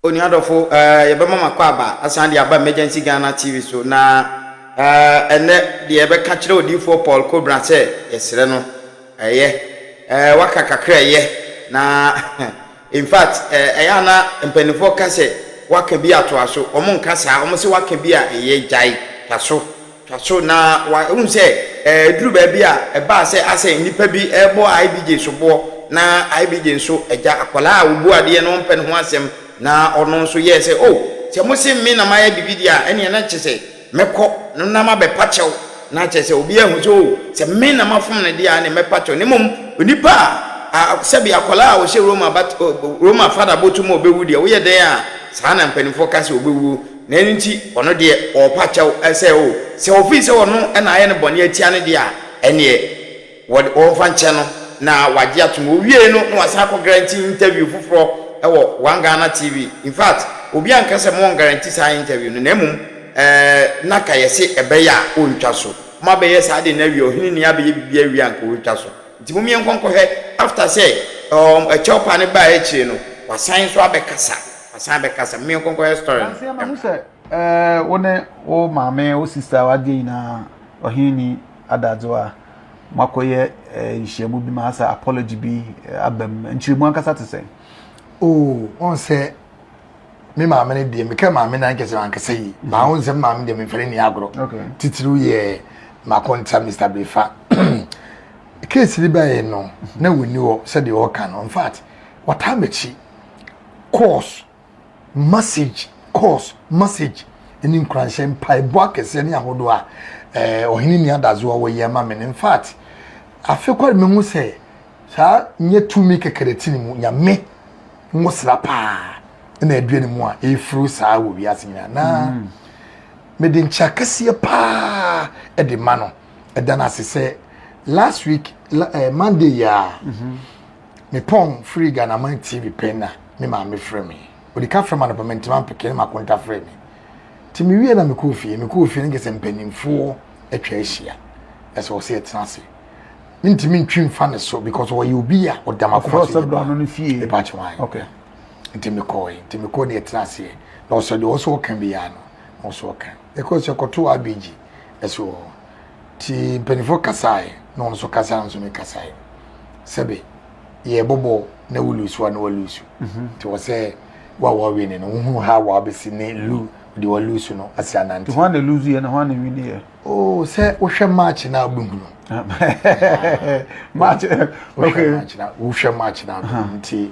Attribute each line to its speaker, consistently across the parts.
Speaker 1: Onua dɔfo, eh, yɛbɛma mo akwaaba asan de aba Emergency Ghana TV so, na eh, ɛnnɛ deɛ yɛbɛka kyerɛ Odiyifoɔ Paul Kobra sɛ yɛsrɛ no, ɛyɛ, eh, waka kakra ɛyɛ, na in fact, eh, ɛyɛ a na mpanimfoɔ ka sɛ waka bi atoa so, wɔn nka saa, wɔn se waka bi a ɛyɛ, gyae, twa so. Twa so na wa wohu sɛ ɛduru baabi a ɛbaa sɛ asɛ nnipa bi rebɔ IBJ soboɔ na IBJ nso agya akwadaa a ɔbu adeɛ no ɔmpɛ ne ho asɛm na ɔno nso yɛɛ sɛ oh sɛ mo se me na mayɛ biribi deɛ a ɛneɛ na kyerɛ sɛ mɛkɔ no na mabɛpa kyɛw na kyerɛ sɛ obiara ahu sɛ oh sɛ me na mafom no deɛ a ɛneɛ mɛpa kyɛw na mmom onipa a sɛbi akwadaa a ɔhyɛ Roma bat Roma fada bɔto mu a ɔbɛwu deɛ woyɛ dɛn a saa na mpanimfoɔ ka sɛ ɔbɛwuo. Na ɛno nti ɔno deɛ ɔrepa kyɛw sɛ o, sɛ ɔfii sɛ ɔno na ayɛ no bɔne atia no deɛ a, ɛnneɛ wɔde wɔmfa nkyɛ no na wagye atom. Ɔwiei no na wasan akɔ guarantee interview foforɔ wɔ One Ghana TV. In fact, obi anka sɛ mo guarantee saa interview no, na mmom eh, na ka yɛse ɛbɛyɛ a ɔntwa so. Moabɛyɛ saa ade no awie, ɔhene ni abɛyɛ biribi awie a anka ɔretwa so. Nti mom yɛnkɔ nkɔhwɛ after sɛ um, ɛkyɛw pa no baa akyire no, wasan nso abɛkasa. Wasan abɛkasa. Mom yɛnkɔ nkɔhwɛ story no.
Speaker 2: Nansa yi mahu sɛ eh, wo ne wo maame, wo sister, w'adeɛ nyinaa, ɔhene Adadzewa, moakɔyɛ eh, nhyiamu bi ma asɛ apology bi eh, aba mu. Nkyerɛmu ankasa te sɛn?
Speaker 3: Oh, ɔn sɛ me maame no deɛ meka maame no ankɛsɛ ankasa yi maa wo nsɛm maame deɛ memfɛre ni agorɔ titiriw yɛ makonta Mr. Brefa case no baeɛ no na wɔnni hɔ sɛdeɛ ɔka no. In fact, wɔtaa m'akyi course message course message ne nkuranhyɛ mpaebɔ akɛseɛ ne ahodoɔ a eh, ɔhene ni adazoa wɔyɛ ama me no. In fact, afe kɔre mehu sɛ saa nyɛ tumi kɛkɛrɛ ti ne mu nyame nwosra paa na adua ne mu a ɛfuru saa wɔ wiase nyinaa na mede nkyɛ kɛseɛ paa de ma no. Ɛda no ase sɛ last week eh, Monday yi a mepɔn firi Ghanaman TV pɛ na me maame frɛ me. Ɔdi ka frɛ me anɔpa mentumi ampeke ne makonta frɛ me. Nti mewie na mekɔɔ fie. Mekɔɔ fie no nkɛ sɛ mpanimfoɔ atwa ahyia. Ɛsɛ wɔ sɛ yɛtena ase. Mentumi ntwi mfa ne so because ɔyɛ obi a ɔda m'akoma so
Speaker 2: yie paa.
Speaker 3: Mepa kyɛw ae.
Speaker 2: Okay.
Speaker 3: Nti mekɔɔe. Nti mekɔɔ ne yɛtena aseɛ. Na ɔsɛ deɛ ɔsɛ ɔka biara no na ɔsɛ ɔka. Yɛkɔɔ sɛ yɛkɔtoo ABG ɛso wɔ hɔ. Nti mpanyinfoɔ kasaeɛ na wɔn nso kasaeɛ nso me kasaeɛ. Sɛbe yɛbɔ bɔɔl na wo lusu a na walusu. Nti wɔ sɛ wo a wɔwene no wohunu ha a wɔabɛsi ne lu deɛ walusu no asi anante.
Speaker 2: Nti hwan na lusu yɛ na hwan na wini yɛ?
Speaker 3: Oh, sɛ wohwɛ match na wobɛhunu.
Speaker 2: Match, okay.
Speaker 3: Match na wohwɛ match na wobɛhunu. Nti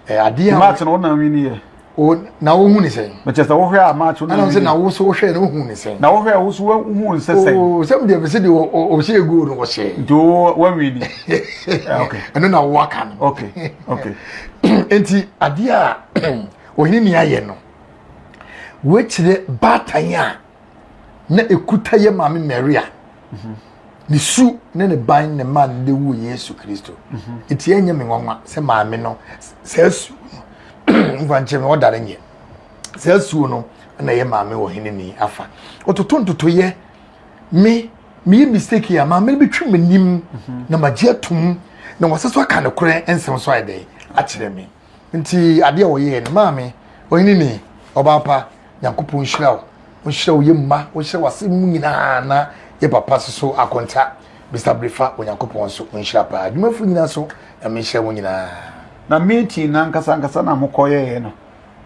Speaker 3: adeɛ a.
Speaker 2: Match no wo na wini yɛ?
Speaker 3: O na wohu ne sɛn?
Speaker 2: Mekyɛ sɛ wohwɛ a match no.
Speaker 3: Ɛna sɛ na wo so wohwɛ no wohu ne sɛn?
Speaker 2: Na wohwɛ a wo so wohu ne sɛ sɛn?
Speaker 3: Oo sɛ deɛ mese deɛ ɔhyɛ goal no ɔhyɛ.
Speaker 2: Nti wo wawini.
Speaker 3: Okay. Ɛno na wowaka no.
Speaker 2: Okay. Okay.
Speaker 3: Nti adeɛ a ɔhene ni ayɛ no wɔakyerɛ baatan a na ɛkuta yɛ maame Maria ne su ne ne ban ne ma no de wuu Yesu Kristo. Nti ɛnyɛ me nwanwa sɛ maame no saa su no mfa nkyerɛ me ɔda no nyɛ saa suo no na ɛyɛ maame wɔ hene ni afa ɔtoto ntotoyɛ me meyɛ mistake a maame no bɛtwi m'anim na magye atom na wɔsɛ so aka nokorɛ nsɛm so ayɛ dɛn akyerɛ me. Nti adeɛ a wɔyɛɛ no maame ɔhene ni ɔbaa pa Nyankopɔn nhyira wo ɔnhyira wo yɛ mma ɔnhyira w'ase mu nyinaa na yɛ papa soso akonta Mister Brifa Onyankopɔn nso ɔnhyira paa adwumafo nyinaa so Nyame nhyira mo nyinaa.
Speaker 2: Na meeting no ankasa ankasa na mokɔyɛeɛ no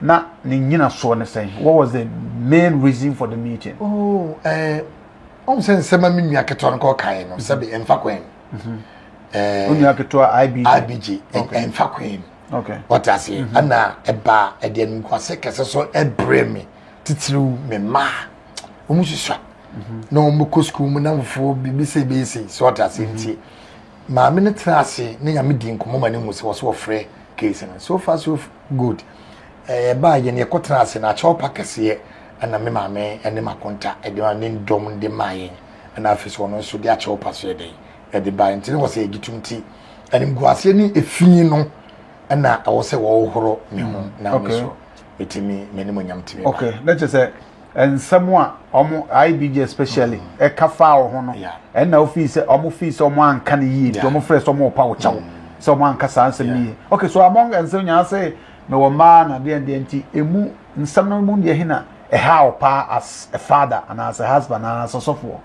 Speaker 2: na ne nyinasoɔ ne sɛn? What was the main reason for the meeting?
Speaker 3: Oh, eh, ɔm sɛ nsɛm a me nua ketewa no kɔkaeɛ no sɛbe ɛmfa kwan mu.
Speaker 2: Eh, wo nua ketewa IBJ.
Speaker 3: IBJ, ɛmfa kwan mu.
Speaker 2: Okay.
Speaker 3: Wɔte aseɛ. Mhm. Ɛna ɛba ɛde animguase kɛse so ɛbrɛ me titiriw me mma wɔn susua mhm. na wɔn kɔ sukuu mu na nfoɔ biribi sɛ ebi esi so wɔte aseɛ mhm. nti maame no tena ase ne nyame di nkɔmɔ ma ne hu sɛ wɔso wɔfrɛ case no so far so good ɛɛ yɛn yɛkɔ tena ase na akyɛw pa kɛseɛ ɛna me maame ɛne makonta ɛde ma ne dɔm de maa yɛn ɛna afei so ɔno nso de akyɛw pa so yɛ dɛn ɛde ba nti ne wɔ sɛ yɛgye tum ti animguaseɛ ne efi no ɛna ɛwɔ sɛ wɔhohoro me ho mm, na me so metumi m'animonyam tumi
Speaker 2: ba. Okay, na kyerɛ sɛ nsɛm a ɔmo IBG especially mm. ɛka faa wɔ ho no ɛna ofii sɛ ɔmo fii sɛ ɔmo anka no yie nti ɔmo frɛ sɛ ɔmo ɔpa wo kyɛw mm. sɛ ɔmo anka saa nsɛm no yie. Okay, so among nsɛm nyinaa sɛ Mewɔ mmaa na deɛ deɛ nti emu nsɛm no mu deɛ he na ɛha wo paa as a father anaa as a husband anaa as ɔsɔfoɔ?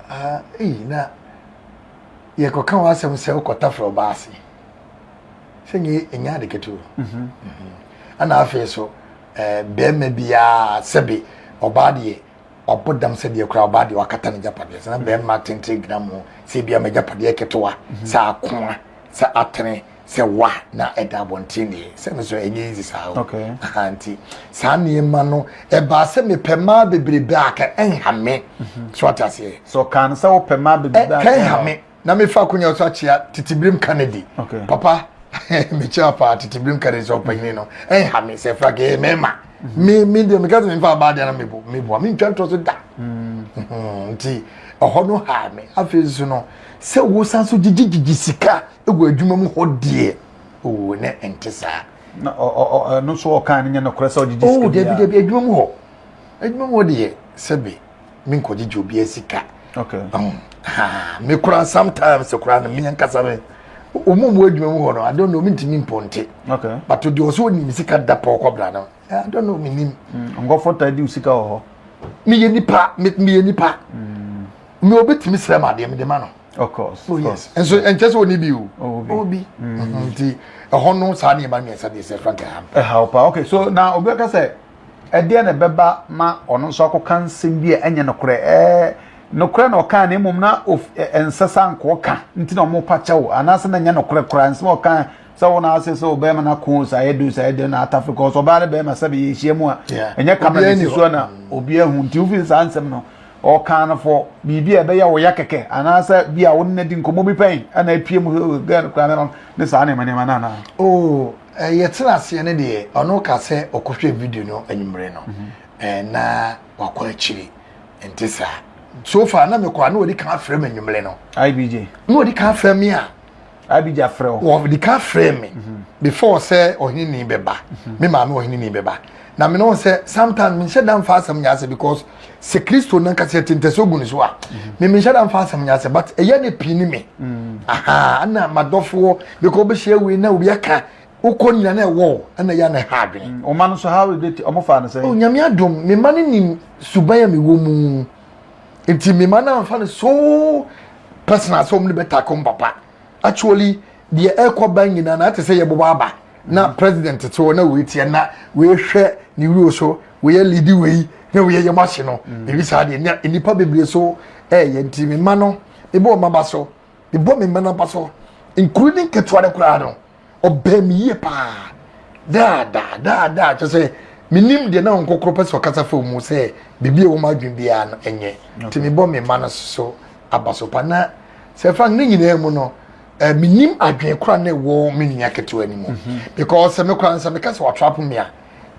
Speaker 3: Ah, ei, na yɛkɔka w'asɛm sɛ wokɔtafrɛ ɔbaa ase sɛ nyɛ ɛnyɛ ade ketewa. Ɛna afei so eh, bɛrima biara sɛbe ɔbaa deɛ ɔbɔ dam sɛ deɛ koraa ɔbaa deɛ wakata ne gyapadeɛ sɛ na bɛrima tenten gyina mu sɛ ebia ma gyapadeɛ ketewa sɛ akoa sɛ atene sɛ wa na ɛda abɔnten deɛ sɛ no so ɛnyɛ easy saa o. Aha, nti saa nneɛma no ɛbaa sɛ mepɛ mmaa bebrebe a ka ɛnha me. So ate aseɛ?
Speaker 2: So kan sɛ wopɛ mmaa bebrebe a
Speaker 3: ka ɛnha me. Na mefa akonya so akyea Titibirim Kennedy. Papa mekyia paa Titibirim Kennedy sɛ ɔpanyini no ɛnha me sɛ fra kɛyɛ mɛma. Me me deɛ meka sɛ memfa abaa deɛ na mebo meboa mentwa ntorɔ so da. Nti ɛhɔ no haa me. Afei nso no sɛ wosan so gyigyigyigyi sika wɔ adwuma mu hɔ deɛ oo ne ɛnte saa.
Speaker 2: Na ɔno nso ɔkan no nyɛ nokorɛ sɛ ɔgyegye sika
Speaker 3: biara. Dabi dabi adwuma mu hɔ adwuma mu hɔ deɛ sɛbe menkɔgyegye obiara sika.
Speaker 2: Okay.
Speaker 3: Ha me koraa sometimes koraa no me ankasa me wɔn mu adwuma mu hɔ no I don't know mentumi mpɔnte.
Speaker 2: Okay.
Speaker 3: But deɛ ɔsɛ onim sika da pɔ ɔkɔbra no I don't know menim.
Speaker 2: Nkɔfo taa di sika wɔ hɔ.
Speaker 3: Meyɛ nipa meyɛ nipa. Me obi tumi srɛ ma adeɛ mede ma no.
Speaker 2: Of course.
Speaker 3: Oh yes. Nso nkyɛ sɛ ɔni bi o. Ɔwɔ bi. Nti ɛhɔ no saa nneɛma mmiɛnsa deɛ sɛ Frank ɛha.
Speaker 2: Ɛha pa. Okay so na obi aka sɛ ɛdeɛ na ɛbɛba ma ɔno nso akɔka nsɛm bi a ɛnyɛ nokorɛ ɛɛ nokorɛ na ɔka na mmom na ɛnsɛ sɛ anka ɔka nti na ɔmo pa kyɛw anaasɛ na ɛnyɛ nokorɛ koraa nsɛm a ɔka sɛ wɔn ase sɛ ɔbɛrima na ko sɛ ayɛ do sɛ ayɛ do na atafo kɔ sɛ ɔbaa ne bɛrima sɛ bɛyɛ ahyia mu a ɛnyɛ kamera na esi so na obi ahu nti wofi saa nsɛm no Ɔkaa no for biribi a ɛbɛyɛ wo ya kɛkɛ anaasɛ bi a wo ne no adi nkɔmmɔ bi pɛn ɛna apue mu sɛ girl no koraa no ne saa nneɛma nneɛma no anaa?
Speaker 3: Oh, eh, yɛtena aseɛ no deɛ ɔno ka sɛ ɔkɔhwɛ video no anwummere no mhm. eh, na wakɔ akyiri nte saa so far na mekɔ a na ɔdi kan afrɛ me anwummere no
Speaker 2: IBJ
Speaker 3: na ɔdi kan afrɛ me a
Speaker 2: Abigya frɛ wo.
Speaker 3: Wɔde ka frɛ me mhm. before sɛ ɔheneni bɛba mhm. me maame ɔheneni bɛba na me no sɛ sometimes menhyɛ da mfa asɛm nyɛ asɛ because sɛ kristo nankasa ɛte ntɛsɛ ogu ne so a mhm. me menhyɛ da mfa asɛm nyɛ asɛ but ɛyɛ ne pii ne me mm. aha ɛna madɔfoɔ because wobɛhyia wei na obi aka wokɔ nyina na ɛwɔ ɛna ɛyɛ na ɛha adwene
Speaker 2: ɔma no so how did ɔmo fa no sɛ
Speaker 3: oh nyame adom me ma no nim suban a mewɔ mu nti me ma no amfa no so personal sɛ ɔmo ne bɛtako papa Actually deɛ ɛrekɔ ba nyinaa na ate sɛ yɛbobɔ aba na mm. president te hɔ na wei teɛ na wei hwɛ ne wuro so wei yɛ lidi wei na wei yɛ yɛm ahye no mm. ebi saa deɛ na nnipa bebree so ɛɛyɛ nti me mma no mebɔ wɔn aba so mebɔ me mma no aba so nkuru ne nketewa no koraa no ɔbɛn me yie paa daadaa daadaa kyɛ sɛ menim deɛ na nkɔkorɔ pɛ sɛ ɔkasa fa mu sɛ biribi a ɛwɔ mu adwene biara no ɛnyɛ nti mebɔ me mma no so aba so pa na sɛ fa ne nyinaa mu no eh, menim adwene kora na ɛwɔ me nua ketewa no mu mhm. because sɛ me kora sɛ meka sɛ watrapo me a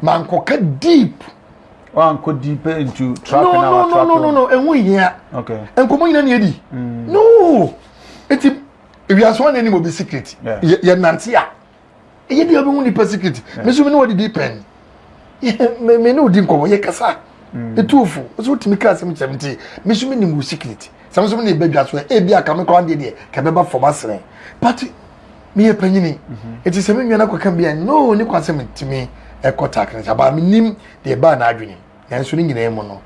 Speaker 3: mankɔka deep
Speaker 2: wankɔ deep into trapping
Speaker 3: no no no no no no ɛho hia nkɔmmɔ nyina ne yɛdi mm. no nti ewiase wɔn anim obi secret yɛ nante a ɛyɛ deɛ ɔbɛhu nipa secret me nso me ne wɔdidi pɛn me me ne odi nkɔmɔ yɛ kasa etu ofo nso wotumi ka asɛm kyerɛ me nti me nso me nim wo secret sɛ me nso me ne ebɛdwa so ebi aka me koraa deɛ deɛ ka bɛba fam asrɛ but meyɛ panyini eti sɛ me nua no akɔka bi a no ne kwan sɛ metumi ɛkɔ tak ne sɛ abaa me nim deɛ ɛbaa n'adwene mu nanso ne nyinaa mu no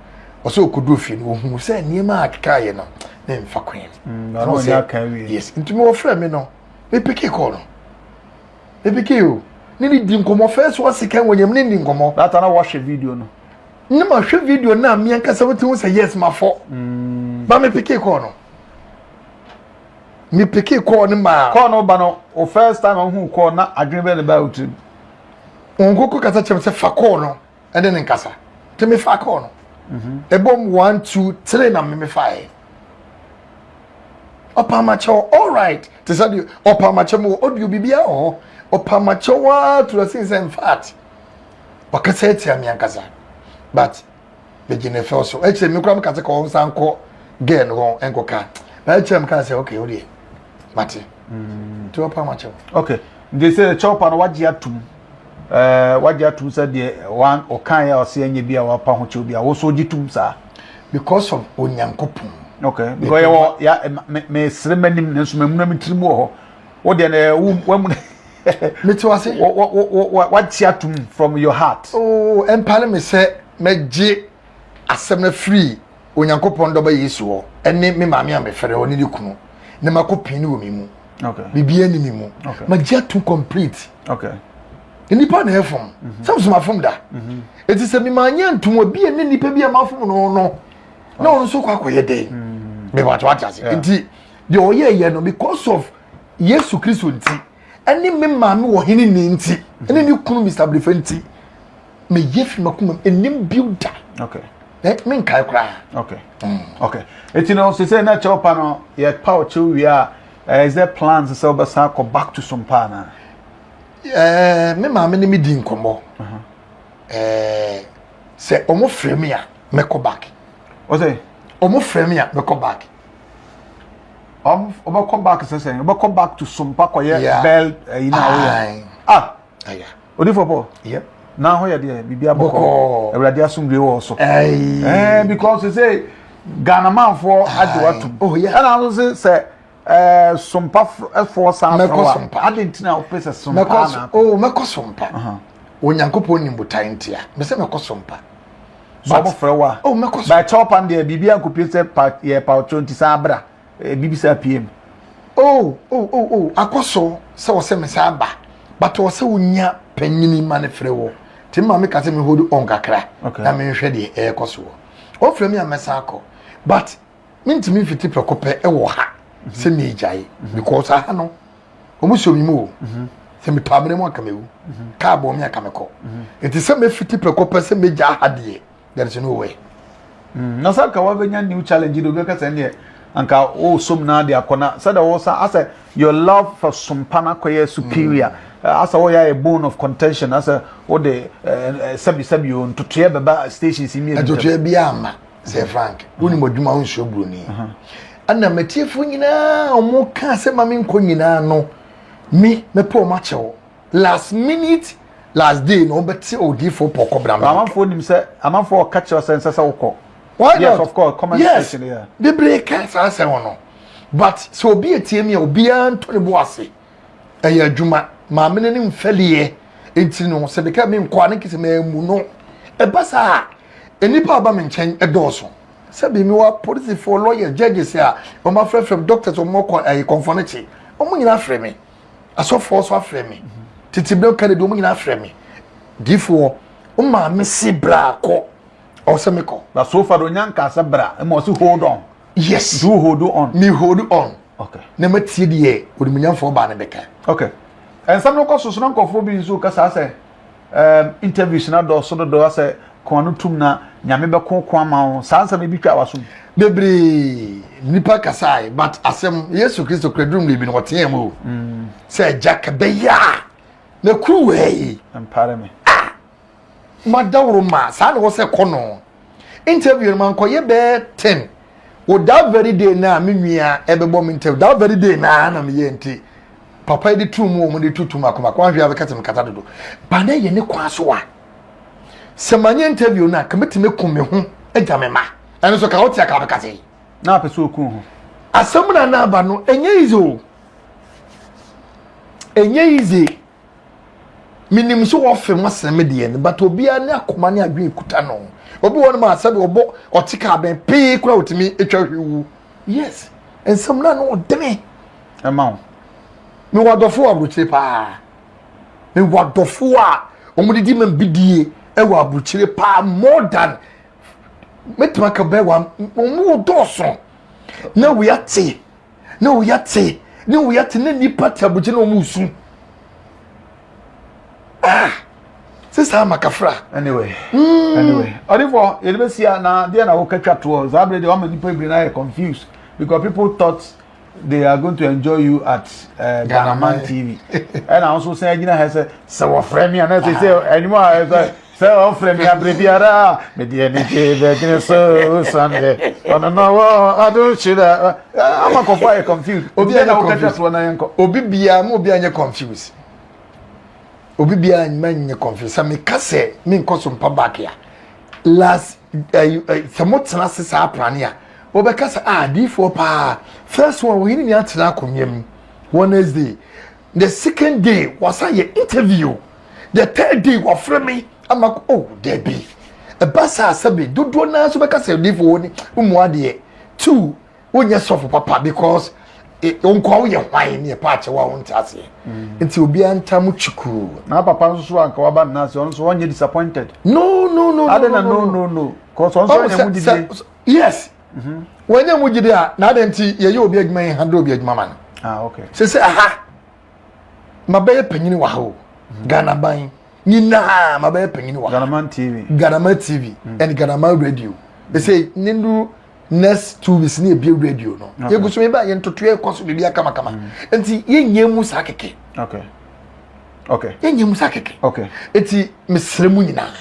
Speaker 3: ɔsɛ ɔkɔduru fie no ohun sɛ nneɛma a akekaeɛ no ne mfa kwan
Speaker 2: mu
Speaker 3: yes ntumi wɔfrɛ me no mepeke kɔɔ no mepeke o ne ne di nkɔmmɔ first one second wɔ nyam ne di nkɔmmɔ.
Speaker 2: Data na wɔhwɛ video no.
Speaker 3: Ne ma hwɛ video no a me ankasa wote ho sɛ yes ma fɔ. Mm. Ba mepeke kɔɔ no. Mepeke kɔɔ no maa.
Speaker 2: Kɔɔ no ba no o first time ahu kɔɔ na adwene bɛ ne ba otirim.
Speaker 3: Wɔn koko kasa kyerɛ sɛ fa kɔɔ no ɛne ne nkasa. Te me fa kɔɔ no. Mhm. Ɛbom one two three na me me fa yɛ. Ɔpamakyɛw alright te sɛ deɛ ɔpamakyɛw mu wɔ audio biribiara wɔ hɔ ɔpamakyɛw ara to the sense in fact ɔkasa atia me ankasa but megye ne fɛw so ɛkyerɛ me kora meka sɛ kɔ nsa nkɔ girl no hɔ nkɔka na ɛkyerɛ me ka sɛ okay wodeɛ mate mm. nti ɔpamakyɛw.
Speaker 2: Okay nti sɛ kyɛw pa no wagye atum ɛɛ wagye atum sɛ deɛ wan ɔkan yɛ ɔsɛ ɛnyɛ bi a wapa ho kyɛw bi a woso gye tum saa.
Speaker 3: Because of Onyankopɔn.
Speaker 2: Okay because yɛ wɔ ya me me sere m'anim nanso m'amuna me tirim wɔ hɔ wo deɛ na wo wamuna.
Speaker 3: Mete wase.
Speaker 2: Wagye atom from your heart.
Speaker 3: Oh, ɛmpale me sɛ mɛgye asɛm no afiri Onyankopɔn dɔba Yesu hɔ ɛne me maame a mefɛrɛ hɔ ne ne kunu na makɔ pii no wɔ me mu.
Speaker 2: Okay.
Speaker 3: Biribiara ni me mu.
Speaker 2: Okay.
Speaker 3: Magye atom complete.
Speaker 2: Okay.
Speaker 3: Nnipa na ɛfom. Mm-hmm. Sɛ mesoma fom da. Mm-hmm. Eti sɛ mema nyɛ ntom obi a ne nnipa bi a mafom no no na ɔno nso kɔ akɔyɛ dɛn.
Speaker 2: Mm.
Speaker 3: Mebɛtɔ ate ase. Nti deɛ ɔyɛ yɛ no because of Yesu Kristo nti ɛne me maame wɔ hene ni nti ɛne ne kunu Mr. Abirifa nti meyɛ firi makoma mu ɛnim bio da.
Speaker 2: Okay.
Speaker 3: Eh, menkae koraa.
Speaker 2: Okay. Okay. Eti no sese na kyɛw pa no yɛ pa ɔkyɛw wie a eh, is there plans sɛ wobɛsan akɔ back to Sompa anaa?
Speaker 3: Eh, me maame ne me di nkɔmmɔ. Eh, sɛ ɔmo frɛ me a mɛkɔ back.
Speaker 2: Ɔsɛ?
Speaker 3: Ɔmo frɛ me a mɛkɔ back.
Speaker 2: Ɔbɛkɔ back sɛ sɛn? Ɔbɛkɔ back to Sompa kɔyɛ
Speaker 3: Yeah.
Speaker 2: bell ɛyi na ɔyɛ.
Speaker 3: Aye.
Speaker 2: Ah,
Speaker 3: Aya.
Speaker 2: odifo pɔ.
Speaker 3: Yep.
Speaker 2: Na ho yɛ deɛ biribi abɔkɔ.
Speaker 3: Bɔkɔɔ.
Speaker 2: Awurade asomdwe wɔ so.
Speaker 3: Aye.
Speaker 2: Eh, because they say Ghana manfoɔ agye watom.
Speaker 3: Oh, yeah.
Speaker 2: Ɛna nso sɛ sɛ Sompa foɔ san
Speaker 3: Mɛkɔ
Speaker 2: frɛ wo a,
Speaker 3: Sompa.
Speaker 2: adi nti na wopɛ sɛ Sompa
Speaker 3: Mɛkɔ so
Speaker 2: na akɔ.
Speaker 3: oh mɛkɔ Sompa. Onyankopɔn nim botae ntia. Mɛsɛ mɛkɔ Sompa.
Speaker 2: So ɔmo frɛ wo a.
Speaker 3: Oh mɛkɔ so.
Speaker 2: But kyɛw pan deɛ biribi ankɔpie sɛ pa yɛ pa ɔkyɛw nti san abra. Biribi saa pie mu.
Speaker 3: Oh oh oh oh akɔ so sɛ ɔsɛ me san ba but ɔsɛ wonya panyini ma ne frɛ wɔ. Nti maame ka sɛ me hold on kakra
Speaker 2: Okay.
Speaker 3: na menhwɛ deɛ ɛrekɔ so wɔ. Ɔfrɛ me a mɛsan akɔ but mentumi mfiti prɛko pɛ ɛwɔ ha sɛ megyae because aha no wɔn sɔ mi mu o. Sɛ metɔ amena mu anka mewu. Kaa bɔ me anka mekɔ. Nti sɛ mefiti prɛko pɛ sɛ megya ha deɛ there is no way.
Speaker 2: Na sɛ anka wabɛnya new challenge de obi bɛka sɛ ɛnneɛ anka wosom no ade akɔ na sɛdeɛ wo sa asɛ your love for sompa no akɔyɛ superior asɛ woyɛ ayɛ bone of contention asɛ wode sɛbi sɛbi o ntotoeɛ bɛba stations yi mmienu ntam.
Speaker 3: Ntotoeɛ biara mma sɛ Frank wonim adwuma wo nsuo buroni. Ɛna matiefoɔ nyinaa wɔn kaa sɛ ma menkɔ nyinaa no me mɛpɛ wɔn akyɛw last minute last day na wɔbɛte odiifoɔ pɔkɔ bra me.
Speaker 2: Amanfoɔ nim sɛ amanfoɔ ɔka kyerɛ sɛ nsɛ sɛ wokɔ.
Speaker 3: Why
Speaker 2: Yes,
Speaker 3: not?
Speaker 2: of course, comment
Speaker 3: yes.
Speaker 2: section, yeah.
Speaker 3: Bebree ka saa asɛm no. But sɛ obi etie mi a obiara nto ne bo ase. Ɛyɛ adwuma. Maame no ne mfɛliɛ. Nti no sɛ meka me nkɔ a ne nkesɛ maamu no. Ɛba saa a nnipa a ɔba me nkyɛn ɛdɔɔso. Sɛbi mi wɔ apolisifoɔ, lawyers, judges a wɔn afrɛfrɛ me, doctors wɔn kɔ ɛyɛ kɔnfɔ no kyi. Wɔn nyinaa frɛ me. Asɔfoɔ nso afrɛ me. Tete bere Kennedy wɔn nyinaa frɛ me. Diifoɔ, wo maame se bra kɔ. Ɔwɔ sɛ mekɔ.
Speaker 2: But so far onya nka sɛ bra ɛma ɔsi hold on.
Speaker 3: Yes.
Speaker 2: Do hold on.
Speaker 3: Me hold on.
Speaker 2: Okay.
Speaker 3: Na ma tie deɛ onimunyamfoɔ baa no bɛka.
Speaker 2: Okay. Nsɛm no kɔ so so na nkurɔfoɔ bi nso kasa sɛ interviews na dɔɔso dodo asɛ ko ano tum na nyame bɛko ko ama wo saa nsɛm ebi twa wasom.
Speaker 3: Bebree nipa kasae but asɛm Yesu Kristo kura duru mmerɛ bi no ɔteɛ mu o. Sɛ agya kɛbɛyɛ a na kuruwa yi.
Speaker 2: Mpare me.
Speaker 3: Ah! Madaworo ma saa na wɔsɛ kɔ no. Interview no mankɔyɛ bɛyɛ 10. Wɔ that very day na me nua ɛbɛbɔ me interview that very day na na meyɛ nti papa yi de tu mu wɔn de tutu mako mako ahwɛ abɛka sɛ mekasa dodo ba na yɛ ne kwan so a sɛ manyɛ interview no a ka mɛtumi ku me ho agya me ma ɛno so ka wote aka bɛka sɛ
Speaker 2: na apɛ sɛ oku ho
Speaker 3: asɛm na na aba no ɛnyɛ easy o ɛnyɛ easy menim sɛ wɔfe mo asɛm me deɛ no but obiara ne akoma ne adwene kuta no obi wɔ no ma sɛbi ɔbɔ ɔte kaa bɛn pii kora otumi atwa hwe wu yes nsɛm na no ɔdene
Speaker 2: ɛma wo
Speaker 3: mewɔ adɔfo wɔ aburokyire paa mewɔ adɔfo a wɔn didi ma bidie ɛwɔ aburokyire paa more than mɛtumi aka bɛɛ wa wɔn wɔ dɔɔso na wei ate na wei ate na wei ate na nipa te aburokyire na wɔn resu ah sisan amakafra.
Speaker 2: Anyway anyway ɔdifo yɛde bɛ si a na deɛ na wɔka twa toɔ saa abiri deɛ wɔn ama nipa bebree na yɛ confused because people thought they are going to enjoy you at Ghanaman TV ɛna nso sɛ ɛgyina ha sɛ sɛ wɔfrɛ mi a na sɛ sɛ ɛnwom a sɛ sɛ wɔfrɛ mi abere biara mede anigye bɛgyene so sande ɔno na wɔ ado hyira ama kɔfo ayɛ confused.
Speaker 3: Obi
Speaker 2: Deɛ na
Speaker 3: anyɛ
Speaker 2: wɔka twa
Speaker 3: confused.
Speaker 2: toɔ na yɛnkɔ.
Speaker 3: Obi biara ma obi anyɛ confused. Obi biara ma nyɛ confused. Sɛ meka sɛ menkɔ so mpa back a last sɛ motena ase saa aprane a wɔbɛka sɛ ah adiifoɔ paa first one wɔhene ni atena akonnwa mu Wednesday. The second day wasan yɛ interview. The third day wafrɛ me ama oh dabi. Ɛba saa sɛbi dodoɔ naa nso bɛka sɛ odiifo wo ne mu adeɛ. Two wonyɛ sɔfo papa because eh, nkoa woyɛ hwan ne ɛpa akyɛw a wonte aseɛ. Mm. Nti obiara ntam kyukuu.
Speaker 2: Na papa nso so anka waba nna ase ɔno nso ɔnyɛ disappointed.
Speaker 3: No no no
Speaker 2: no no no no no. Kɔsɔ ɔnso ɔnyɛ mu didie.
Speaker 3: Yes. Mhm. Wɔnyɛ mu gyidi a na adɛn nti yɛyɛ obi adwuma yɛn handle obi adwuma ma no.
Speaker 2: Ah, okay.
Speaker 3: Sɛ sɛ aha mabɛyɛ panyin wɔ ha o. Mhm. Ghana ban nyinaa mabɛyɛ panyin wɔ ha.
Speaker 2: Ghanaman TV.
Speaker 3: Ghanaman TV mm. and Ghanaman radio. Ɛsɛ ne ndu next 2 weeks ne ebie radio no. Yɛgu so meba yɛn ntotoɛ kɔ so biribi akamakama. Mm. Nti yɛnyɛ mu saa kɛkɛ.
Speaker 2: Okay. Okay.
Speaker 3: Yɛnyɛ mu saa kɛkɛ.
Speaker 2: Okay.
Speaker 3: Eti mesrɛ mu nyinaa.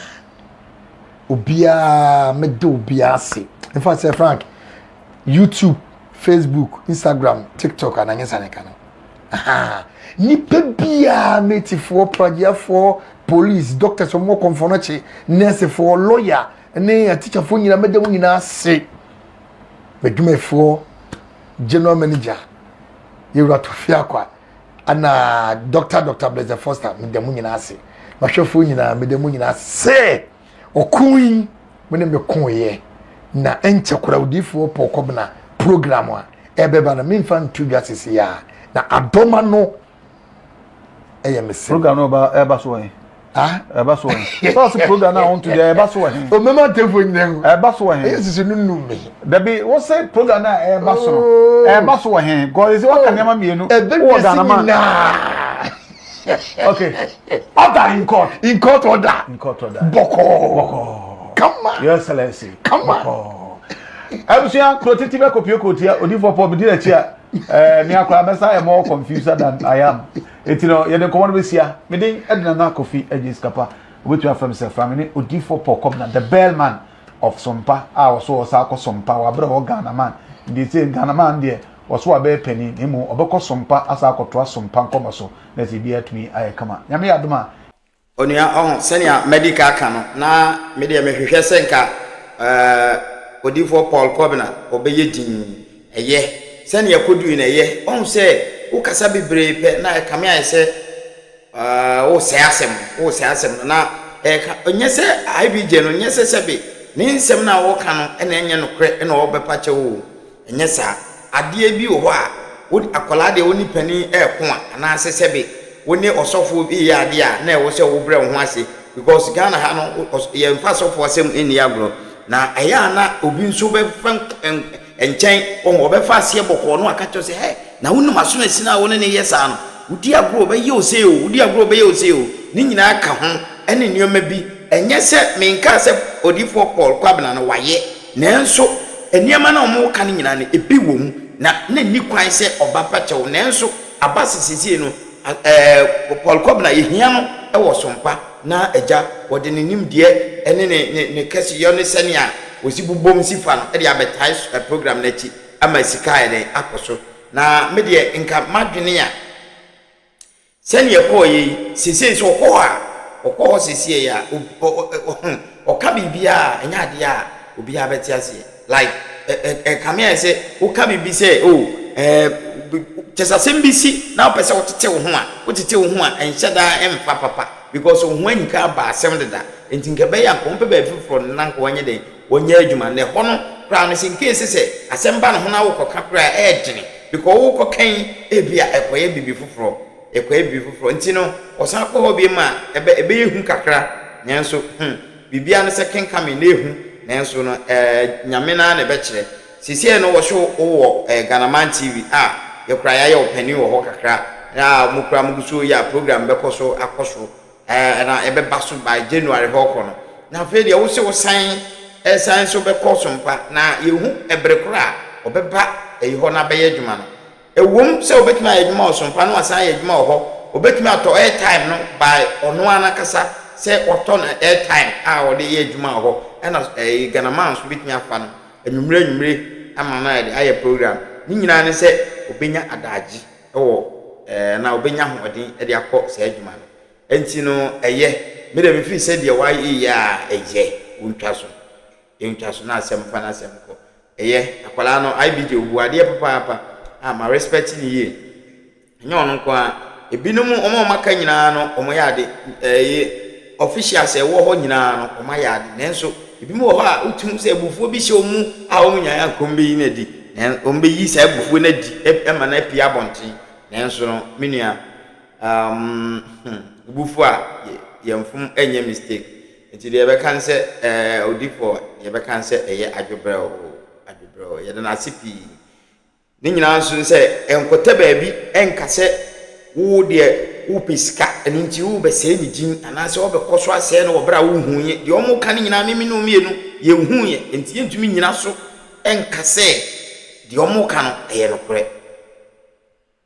Speaker 3: Obiara meda obiara ase. In fact sɛ Frank YouTube, Facebook, Instagram, TikTok anaa nyɛ saa na ɛka no. Aha. Nipa biara metifoɔ, pragyeafoɔ, police, doctors, wɔn wɔ kɔnfɔ no akyi, nursefoɔ, lawyer ne atikyafoɔ nyinaa meda mo nyinaa ase. M'adwumayɛfoɔ, general manager, yɛwura Tɔfe Akwa. Ana Doctor Doctor Blessed Foster meda mo nyinaa ase. Mahwɛfoɔ nyinaa meda mo nyinaa ase. Ɔko yi mo ne me koeɛ na ɛnkyɛ koraa odiyifoɔ Paul Kɔbena program a ɛbɛba no memfa nto dwa sisi a na adɔma no ɛyɛ me sɛ.
Speaker 2: Program no ɛba so wɔ
Speaker 3: Ah?
Speaker 2: Ɛba so wɔ he? Sɛ ɔse program no a wonto deɛ ɛba so wɔ he?
Speaker 3: Omema atefo nyina hu.
Speaker 2: Ɛba so wɔ he?
Speaker 3: Ɛyɛ sisi no num me.
Speaker 2: Dabi, wo se program no a ɛba so no,
Speaker 3: Oh.
Speaker 2: ɛba so wɔ he? Because ɛsɛ waka nneɛma mmienu.
Speaker 3: Ɛbɛ
Speaker 2: Wowɔ
Speaker 3: wiase
Speaker 2: Ghana man.
Speaker 3: nyinaa.
Speaker 2: Okay. Order in court.
Speaker 3: In court order.
Speaker 2: In court order.
Speaker 3: Bɔkɔɔ.
Speaker 2: Bɔkɔɔ.
Speaker 3: Kama.
Speaker 2: Your Excellency.
Speaker 3: Kama.
Speaker 2: Bɔkɔɔ. Abusua kuro tete bɛ kɔpie kootia odifoɔ pɔ medi n'akyi a ɛɛ me akora mɛsa yɛ more confused than I am. Enti no, yɛde nkɔmmɔ no bɛsia. Me din de Nana Kofi Adjei Sikapa. Wobɛtumi afrɛ me sɛ Fra. Me ne Odiyifoɔ Paul Kobena, the bellman of Sompa a ɔso ɔsan akɔ Sompa wɔ aberɛ a ɔwɔ Ghana man. Nti sɛ Ghana man deɛ, ɔso wabɛyɛ panin na mmom ɔbɛkɔ Sompa asan akɔtoa Sompa nkɔmmɔ so na sɛ biribiara atumi ayɛ kama. Nyame yɛ adom a,
Speaker 1: Onua, ɔho, sɛnea madi ka aka no, na me deɛ mehwehwɛ sɛ nka ɛɛ Odiyifoɔ Paul Kobena ɔbɛyɛ dinn. Ɛyɛ. Sɛnea ɛkɔdui no, ɛyɛ. Wahu sɛ wokasa bebree pɛ na ɛkame ayɛ sɛ ɛɛ woresɛe asɛm no, woresɛe asɛm no. Na ɛka, ɛnyɛ sɛ IBJ no, ɛnyɛ sɛ sɛbe ne nsɛm no a ɔreka no na ɛnyɛ nokorɛ na ɔrebɛpa kyɛw o. Ɛnyɛ saa. Adeɛ bi wɔ hɔ a, wo akwadaa deɛ wo ne panin reko a, anaasɛ sɛbe wo ne ɔsɔfoɔ bi reyɛ adeɛ a, na ɛwɔ sɛ wobrɛ wo ho ase because Ghana ha no, yɛmfa asɔfoɔ asɛm nni agorɔ. Na ɛyɛ a na obi nso bɛfa nkyɛn, wɔn ɔbɛfa aseɛ bɔkɔɔ na waka kyerɛ wo sɛ, hɛ, na wonim asomasin a wo ne no yɛ saa no, wodi agorɔ ɔbɛyɛ wo sei o, wodi agorɔ ɔbɛyɛ wo sei o. Ne nyinaa ka ho ne nneɛma bi. Ɛnyɛ sɛ menkaa sɛ Odiyifoɔ Paul Kwabena no wayɛ. Nanso, nneɛma no a wɔreka no nyinaa no, ebi wɔ mu, na na enni kwan sɛ ɔba pa kyɛw. Nanso, aba sɛ seesei no, ɛɛ, Paul Kobena, yehia no wɔ som pa, na Agya, wɔde ne nimdeɛ ne ne, ne, ne kɛseyɔ ne sɛnea osi bobom si fa no de abɛtae program no akyi ama sika ayɛ dɛn akɔ so. Na me deɛ, nka m'adwene a. Sɛnea ɛkɔeɛ yi, seesei sɛ ɔkɔ hɔ a, ɔkɔ hɔ seesei a, ɔka biribiara a, ɛnyɛ adeɛ a obiara bɛte aseɛ. Like, ɛkame ayɛ sɛ woka biribi sɛ, oh, ɛɛ, kyɛ sɛ asɛm bi si na wopɛ sɛ wotete wo ho a, wotete wo ho a, ɛnhyɛ da mfa papa because wo ho anyika aba asɛm deda. Nti nka ɛbɛyɛ a nka wɔmpɛ baabi foforɔ no na nka wɔnyɛ dɛn, wɔnyɛ adwuma. Na ɛhɔ no koraa no, sɛ in case sɛ asɛm ba ne ho na wokɔka koraa a, ɛyɛ dene. Because wokɔka yi, ebia ɛkɔyɛ biribi foforɔ, ɛkɔyɛ biribi foforɔ. Nti no, ɔsan kɔ hɔ bio a, ɛbɛ, ɛbɛyɛ hu kakra. Nanso, hmm, biribiara ne sɛ kenkame na ehu, nanso no, ɛɛ, Nyame no ara na ɛbɛkyerɛ. Seesei no, wɔse wowɔ ɛɛ Ghanaman TV a, yɛ koraa yɛayɛ wo panin wɔ hɔ kakra, a mo koraa mogu so yɛ a program bɛkɔ so akɔ so. Ɛɛ na ɛbɛba so by January hɔ rekɔ no. Na afei deɛ wose wosan ɛsan nso bɛkɔ so mpa na yɛhu ɛbere korɔ a ɔbɛba ɛyi hɔ na abɛyɛ adwuma no. Ɛwom sɛ ɔbɛtumi ayɛ adwuma wɔ Sompa na wasan ayɛ adwuma wɔ hɔ, ɔbɛtumi atɔ airtime no by ɔno ara n'ankasa sɛ watɔ no airtime a ɔde yɛ adwuma wɔ hɔ ɛna ɛyi Ghanaman nso bɛtumi afa no anwummere anwummere ama no ayɛ de ayɛ program. Ne nyinaa ne sɛ ɔbɛnya adaagye. wɔ ɛɛ na ɔbɛnya ahoɔden de akɔ saa adwuma no. Ɛnti no ɛyɛ, me deɛ me feel sɛ deɛ wayɛ yi a ɛyɛ, ɔntwa so, ɔntwa so na asɛm fa n'asɛm kɔ. Ɛyɛ, akwadaa no IBJ ɔbu adeɛ papaapa, ah ma respect no yie. Ɛnyɛ ɔno nko ara, Ebinom wɔn a wɔaka nyinaa no wɔyɛ ade, ɛyi officials a ɛwɔ hɔ nyinaa no wɔayɛ ade. Nanso ebinom wɔ hɔ a wotumi sɛ abufuo bi hyɛ wɔn mu a wɔn nyae anka wɔbɛyi no adi. Nanso wɔbɛyi saa abufuo no adi ma no apue abɔnten. Nanso no me nua, um, hmm, wo a yɛmfom nyɛ mistake. Nti deɛ yɛbɛka ne sɛ ɛɛ odifoɔ yɛbɛka ne sɛ ɛyɛ adwobrɛw adwobrɛw. Yɛda no ase pii. Ne nyinaa nso ne sɛ ɛnkɔtɛ baabi ɛnka sɛ wo deɛ wopɛ sika ɛno nti wobɛsɛe ne din anaasɛ wobɛkɔ so asɛe no wɔ berɛ a wonhuiɛ. Deɛ wɔka no nyinaa meme ne wo mmienu yɛnhuiɛ nti yɛntumi nnyina so nka sɛ deɛ wɔka no ɛyɛ nokorɛ.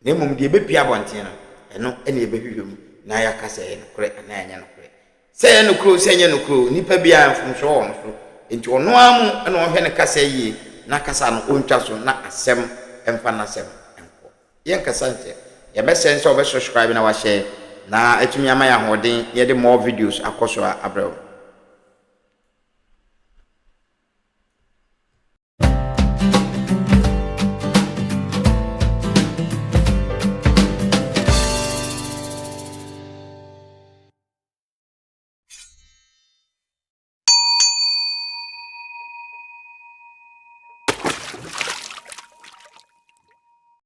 Speaker 1: Na mmom deɛ ɛbɛpue abɔnten no, ɛno na yɛbɛhwehwɛ mu na yɛaka sɛ ɛyɛ nokorɛ anaa ɛnyɛ nokorɛ. Sɛ ɛyɛ nokorɛ o, sɛ ɛnyɛ nokorɛ o, nipa biara mfomsoɔ wɔ no so. Enti ɔno ara mu na ɔnhwɛ ne kasa yie na kasa no ɔntwa so na asɛm mfa n'asɛm nkɔ. Yɛnkasa nkyɛ. Yɛbɛsrɛ sɛ wobɛ subscribe na wahyɛ na atumi ama yɛn ahoɔden na yɛde more videos akɔ so abrɛ wo.